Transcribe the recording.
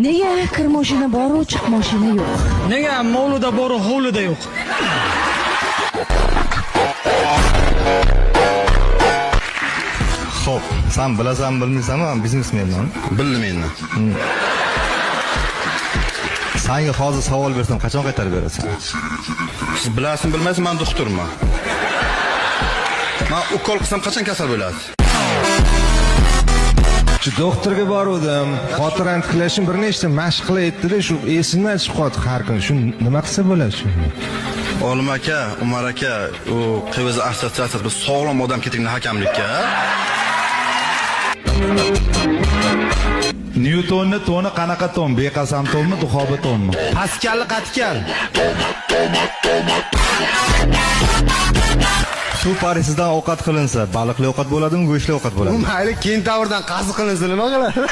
Nega kir mashina bor-u, chiq mashina yo'q? Nega movlida boru, hovlida yo'q? Xo'p, san bilasan, bilmaysanmi, men biznesmenman. Bildim endi. Sanga hozir savol bersam, qachon qaytarib berasan? Siz bilasizmi, bilmaysizmi, men doktorman. Men ukol qilsam qachon kasal bo'lasiz? Shu doktorga boruvdim. Xotirani tiklashim bir nechta mashq qilib aytdi-da, shu esimdan chiqib qoldi har kuni. Shu nima qilsa bo'ladi shuni? Olim aka, Umar aka, u QVZ assotsiatsiyasi biz sog'lom odam ketinglar hakamlikka. Nyutonni to'ni qanaqa to'n? Beqasam to'nmi, duxoba to'nmi? Paskalli qatikal. Suv parisidan ovqat qilinsa, baliqli ovqat bo'ladimi, go'shtli ovqat bo'ladimi? Mayli, kentavrdan qazi qilinsa nima qiladi?